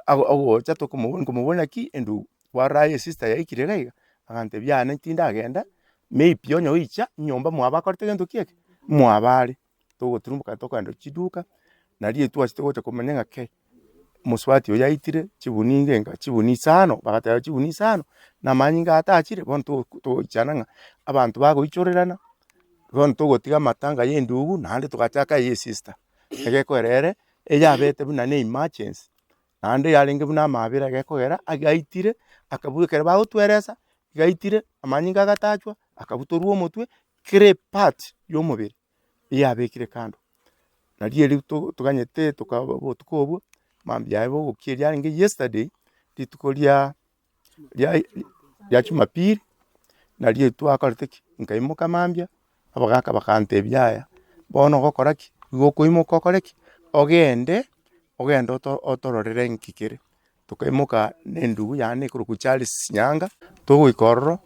Ago ogocha tokomoboria nkomoboria naki endugu, kwarora aye esister yaikire iga iga, agantebia yaya tindagenda, maybe onye oicha nyomba mwabo akorete gento ki eke, mwabo are. Togoturumboka tokogenda chiduka, nario twachete gocha komanya ng'a kei, mosubati oyo aitire chibuni ngenga chibuni isano, bagateba chibuni isano, na amanyinga atachire, bono to togoichana ng'a abanto bagoichorerana, bono togotiga amatanga ya endugu naende togachaka eye esister, egekoera ere, eyabete buna ne emergency, naende yarenge buna amabera egekogera agaitire, akabua ekero bagotweresa, gaitire amanyinga agatachwa, akabutorwa omotwe, kera epart ya omobere eyabekire kando. Nario erio to toganyete tokaba obotuko obwo, mambia yaye bogokia riarenge yesterday, rituko ria ria ria jumapili, nario twakorete ki, nkaimoka mambia, abagaka bakantebia yaya, bono ogokora ki, igo okoimoka okore ki, ogende ogende oto otororere nki kere. Tokaimoka na endugu yane ekorokwa Charles Nyaanga, togoika ororo,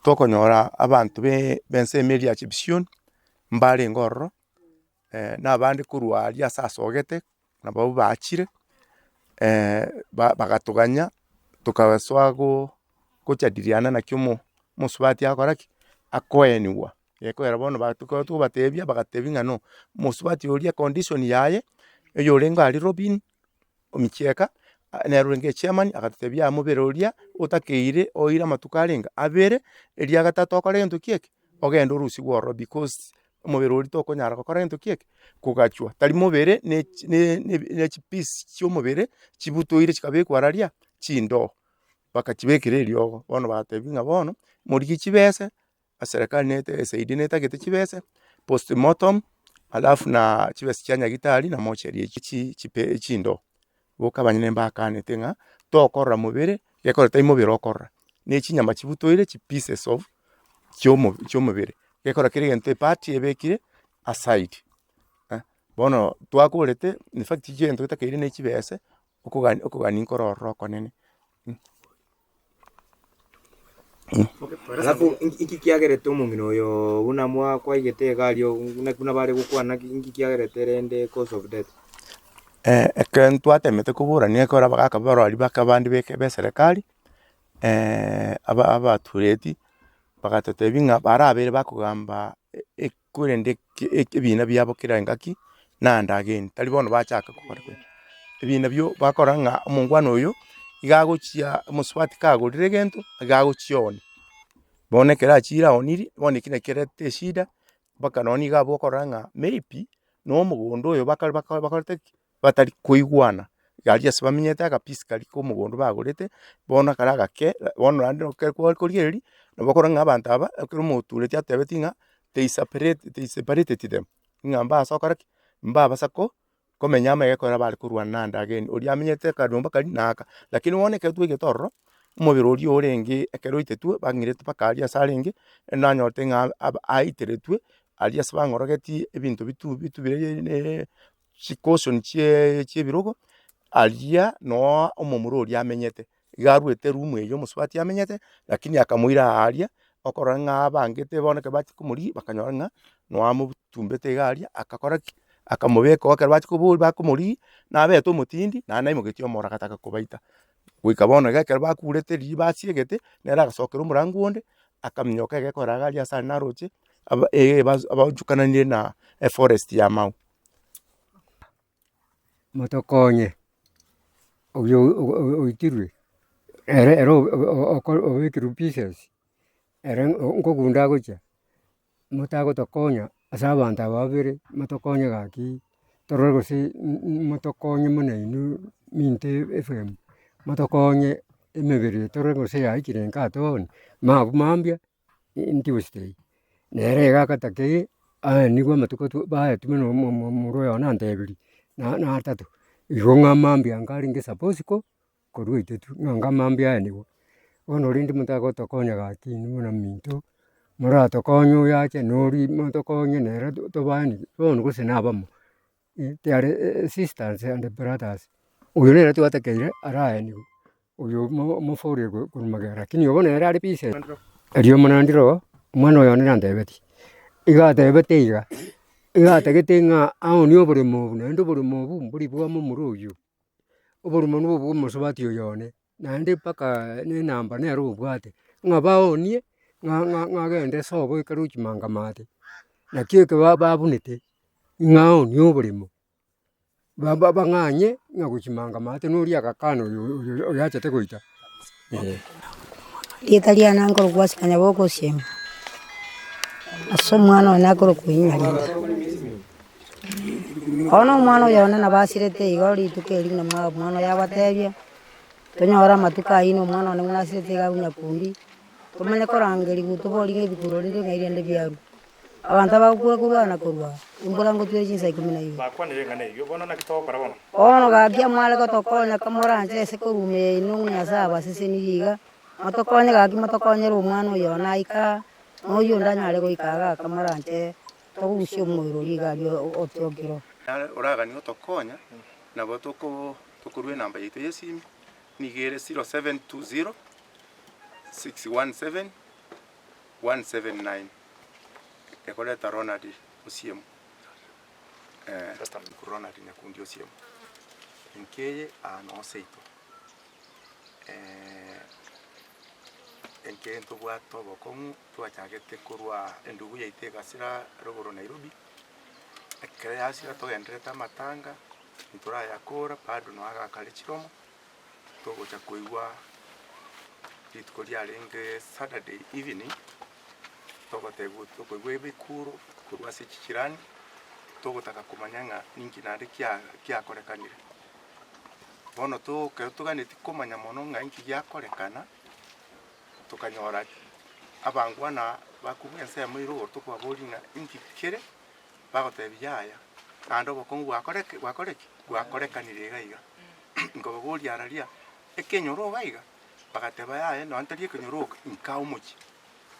tokonyora abanto be b'ensemo eria ya Chepsion, mbarenge ororo, na abande korwa aria ase asogete, nabwo bachire, ba bagatoganya, tokasoa go gojadiliana naki omo omosubati agokora ki, akoeniwa. Gekogera bono ba tokobatebia, bagatebia ng'a no, omosubati oria econdition yaye, oyorenge aria Robin, omichieka, nere orenge echairman, agatotebia mobere oria otakeire oire amatuko arenge abere, eria gatato okore gento ki eke, ogende orusigwe ororo because omobere oria tokonyara gokora gento ki eke, kogachwa. Tari mobere ne chi ne ne chipiece chia omobere chibutoire chikabekwa araria chindoo, bakachibekera eriogo. Bono bagatebia ng'a bono, morigie chibese. Eserekari nete esaidi netagete chibese, postmortem, alafu na chibese chia nyagetari na mochari echi chi chipe chindoo. Boka abanyene mbakanete ng'a tokorora mobere, gekogera tari mobere okorora, ne chinyama chibutoire chi pieces of chiomo chiomobere, gekogera kera egento epart ebekire aside eh. Bono twakorete in fact chigento getakeire ne chibese, okogani okogani nkoro ororo okonene. Alafu inki kiagerete omong'ina oyo buna mwa kwaigete iga aria buna buna bare gokwana naki inki kiagerete rende cause of death? Ekero ntwatemete koborania ekero abagaka barwari baka abande beke ba eserekari, aba abatureti, bagatotebia ng'a barabere bakogamba e- korende eke ebina biabo kera engaki, naende again, tari bono bachaka gokora ki, ebina bio bakora ng'a omongwana oyo, iga agochia omosubati kagorire egento, iga agochia oonia. Bono ekero achire aonirie, bono eki nakio kerete eshida, mpaka nonye niga abwo okorora ng'a maybe, na omogondo oyo bakare bakore bakorete ki, batari koigwana, aria ase bamenyete agapiece karia ka omogondo bagorete, bono akare agake, bono naende ekero kwakorigereria, nabo okorora ng'a abanto aba, ekero omotureti atebetie ng'a they separate they separated them, ng'a mbasa gokora ki, mbabasa ko komenya amo egekogera bare korwana naende again, oria amenyete akanyomba karia na aka. Lakini bono ekero twaigete ororo, omobere oria orenge ekero oitetwe bang'irete mpaka aria ase arenge, nanyorete ng'a aba aiteretwe, aria ase bang'orogetie ebinto bitu bitubire ne chicaution chie chiebirogo, aria noo omomura oria amenyete, iga arwete eroom eywo omosubati amenyete, lakini akamoira aaria, okorora ng'a abangete bono ekero bachia komorigia bakanyora ng'a noo amotumbete iga aria, akakora ki? Akamobeka oo ekero bachia koboria bakomorigia, nabete omotindi, naende naimogetie omoro agataka kobaita. Goika bono iga ekero bakurete riria basiegete, nere agasokera omorango onde, akaminyoka egekora iga aria ase aria naroche, aba abaochokananire na eforest ya Mau. Motokonye oyo oitirwe, ere ere obekirwe pieces, ere nkogunda agochia, motagotokonya ase abanto aba babere, motokonye gaki, torore gose motokonye buna inwe minto efm, motokonye emebere eye torore gose yaikire nka tooni, mabu mambia. Tuesday, nere iga agatakeire aenigwe amatuko tu baetwe na omo omo omoro oyo one antebirie, na na atato, igo ng'a mambia nkarenge suppose ko korwa oitetwe, ng'a nga mambia aenigwe. Bono rende motagotokonya gaki inwe buna minto, moratokonye oyo ache na oria motokonye nere tobaeni bono gose na abamo. They sisters and brothers, oyo nere twatakeire araenigwe, oyo omo omoforie korwa magega, lakini obo nere are busy. Erio omonandire oo, omwana oyo one nantebetie, iga atebete iga, iga atagete ng'a aonie oboremo obo naende oboremo obo mbori bwa momura oyio. Oborimo nobwo bwa omosubati oyo one, naende mpaka na enamba nere obwate, ng'a baonie, ng'a ng'a ng'a agende sobo ekero ochimanga maate, naki eke ba babunete, ng'a aonie oboremo, ba ba bang'anye ng'a gochimanga maate noria agakana oyo oyo oyo achete goita. Rieta riane nkorokwa Asika Nyaboke Osiemo, ase omwana one akorokwa Nyarinda. Bono omwana oyo one nabo asirete igo rituko eri buna mwa omwana oyo abatebia, tonyore amatuko ayio na omwana one buna asirete iga abwo nyakundi, tomanye korangerigwa tobori ng'a ebikuro rinde ng'ai rende biarwa. Abanto abagokura korwa na korwa embura ngotwere chinsa ikomi na ibere. Bakwanire ring'ana erio, bono naki togokora bono? Bono gaki mware gotokonya komoranche ase koruma yaino ng'a Nyasae abasesenirie iga, motokonye gaki motokonyere omwana oyo one aike aa, na oyio onde anyare goika igaa kamoranche togogusia omoerio oria iga aria otiokire oo. Nare oraganie gotokonya, nabo toko tokorua enamba yaito ya esimi, nigo ere 0720 617 179. Ekoreta Ronald Osiemo eh, Ronald Nyakundi Osiemo enkeye aa noo seito eh, enkeye ntobwate obokong'u twachagete korwa endugu yaito egasira rogoro Nairobi, ekero yasira togendererete amatanga, ntorayakora bado noo agakare chiromo, togocha koigwa rituko riarenge Saturday evening. Togotebiwa tokoigwa ebikuro korwa ase chichirani, togotaka komanya ng'a ninki naende kia kiakorekanire. Bono to ekero toganetie komanya mono ng'a inki giakorekana, tokanyora abangwana bakorwa ensemo ere igoro tokobaboria ng'a inki kere, bagotebia yaya, naende obokong'u bwakoreke bwakoreki bwakorekanire iga iga. Nkobaboria araria, ekenyoro iga iga, bagateba yaya nonye tari ekenyoro oka, inka omochie.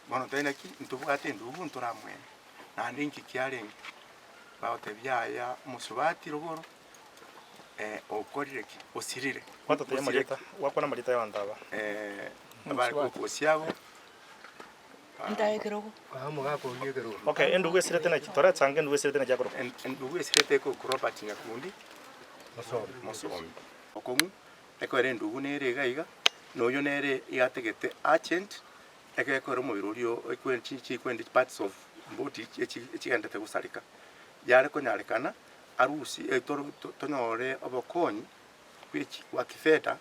Bono tari naki ntobwate endubu ntoramwene, naende inki kiarenge? Bagotebia yaya omosubati rogoro okorire ki? Osirire. Gwatotebia amarieta, gwakwana amarieta y'abanto aba. Abare gokosiago. Okay, endugu esirete naki? Torechange endugu esirete naki akorokwa? Endugu esirete ekorokwa Robert Nyakundi Mosomi. Okong'u, ekero endugu nere iga iga, na oyio nere iga atagete urgent. Egekora omobere oria o chikwende parts of body echigenderete gosareka, yare konyarekana arusie tonyore obokonyi bwe bwa kifedha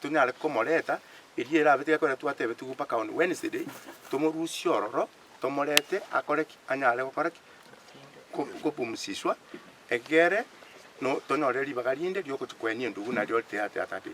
tonyare komoreta erio erabe tiga twatebetigwe mpaka on Wednesday tomorusie ororo tomorete akore ki? Anyare gokora ki? Kopumzishwa egere tonyore ribaga rinde riogochia koenia endugu nario the other day.